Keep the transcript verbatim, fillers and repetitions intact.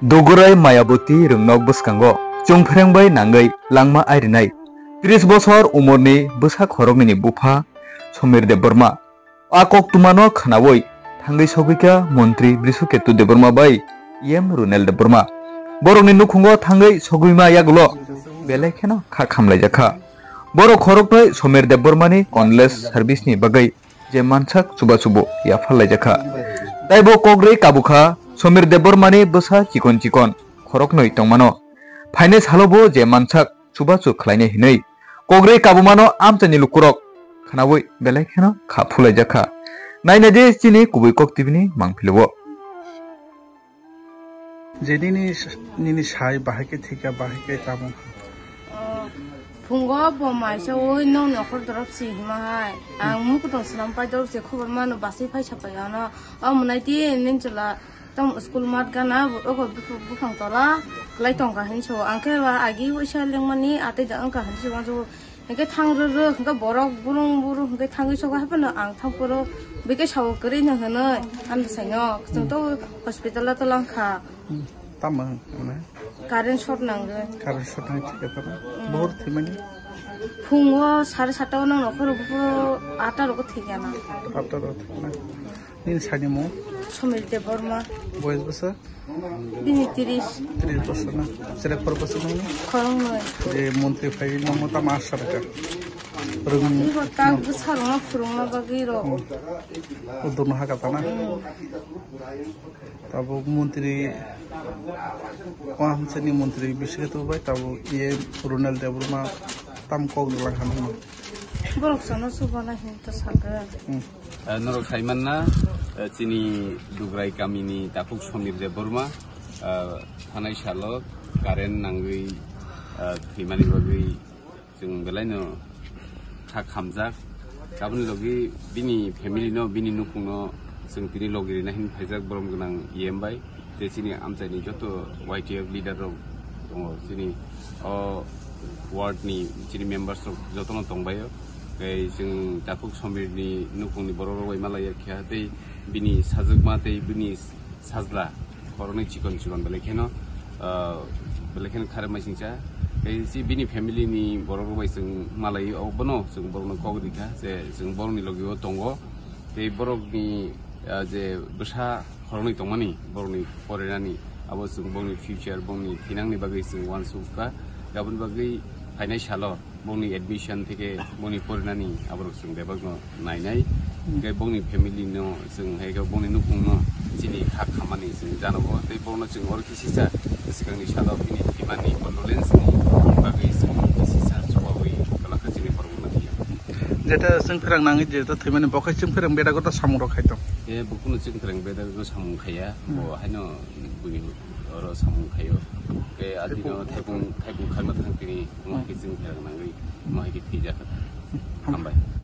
Dugurai Mayaboti rwngnok bwskango chwngphreng bai nangwi langma airinai tris bosor umorni bwsa khoroknwini bupha Somir Debbarma. A koktwmano khwnawi thangwi sogwikha Montri Brishuketu Debbarma bai E M Runel Debbarma. Borokni nukhungo thangwi sogwima yagulo belai kheno kha khamlaijakha. Borok khoroknwi Somir Debbarmani condolence service-ni bagwi je mansak chubachu bo yapharlaijakha. Taibo kok rwi kabukha Somir Debbarmani bwsa chikon chikon khoroknwi tongmano. Phainai salo bo je mansak chubachu khlainai hinwi kok rwi kabumano amchaini lukurok khwnawi belai kheno kha phulaijakha. Nainai di chini kubui kok T V-ni mangpili-o. Je nini, nini sai bahai khe thika, bahai khe tamo? Oh, phungo bo maisa oi nong nokhor dorop si hima hai. Ang mukutong swnam pai dorop se khobor mano basai phai sapai ano. O munai ti nin chwla tong school mat gana bo ogo buphang tola klai tongkha hinso. Ang khe ba agi uisa lengmani atei da wngkha hinso wanso. Hingke thang rw rw, hingke borok burung burung hingke thangwi sogo, haiphano ang thang phuru bike sao kwrwi no hwnwi, ano saino chwng to hospital o to langkha. Hmm, tamo hwnwi? Current short nangwi. Current short nang thik khe phano. Hmm. Bohor thwimani? Phungo sare satta o nang nokhor rw atta rw thwikha na. Atta rw thwikha na. Nini sani mung? Somir Debbarma. Boyes bwsa? Bini tris. Tris bosor na? Chwrai phor bosor nangni? Khoroknwi. Je montri phai nangma tamo asa rwkha? Rwng- Iko tak bwsarokno phwrwngna bagwi rw. Hmm. Udurno hakha tana? Hmm. Tabuk montri, o hamsani montri bisingo tubui bai tabuk E M Runel Debbarma tam kok rwlangkha nangma? Borok chano chubana hinwi ta sakha. Hmm. Ah, norok saimanna, ah, chini Dugrai kamini takhuk Somir Debbarma, ah, thanai salo current nangwi, ah, thwimani bagwi chwng belaino kha khamjak. Aboni logi bini family no, bini nukhung no chwng tini logi rina hin phaijak borom gwnang E M bai. Tei chini amchaini joto Y T F leader rok tongo, chini o ward ni chini members rok jotono tongbaio. Tei chwng takhuk Somir ni nukhung ni borok rok bai malaiya kha tei bini sajwkma tei bini sajla khoroknwi chikon chikon belai kheno, ah, belai kheno kharwi maisingcha. Tei si bini family ni borok rok bai chwng malai o bono chwng borok no kok rikha je chwng borok ni logi o tongo. Tei borok ni, ah, je bwsa khoroknwi tongmani, borokni porinani, abo chwng bongni future, bongni thinangni bagwi chwng uansukha. Aboni bagwi phainai salo bongni admission theke bongni porinani aborok chwng bebakno nainai. Hmm. Hwnkhe bongni family no chwng, hai khe bongni nukhungno chini kha khamani chwng janogo, tei bongno chwng oro kisisa swkangni salo bini thwimani condolence ni bagwi chwng kisisa chubawi kwlangkha chini borokno thwiya. Jeta chwng pherang nangwi jeta thwimani bo khai chwng pherang beda gota samung rok khai tong. E bukuno chwng pherang beda gota samung khaiya, hmm, bo haino buini oro samung khaio. Ke adino thaipung, thaipung khakna thang tini, omo hai khe chwng pherang nangwi, omo hai khe thwijak. Hambai.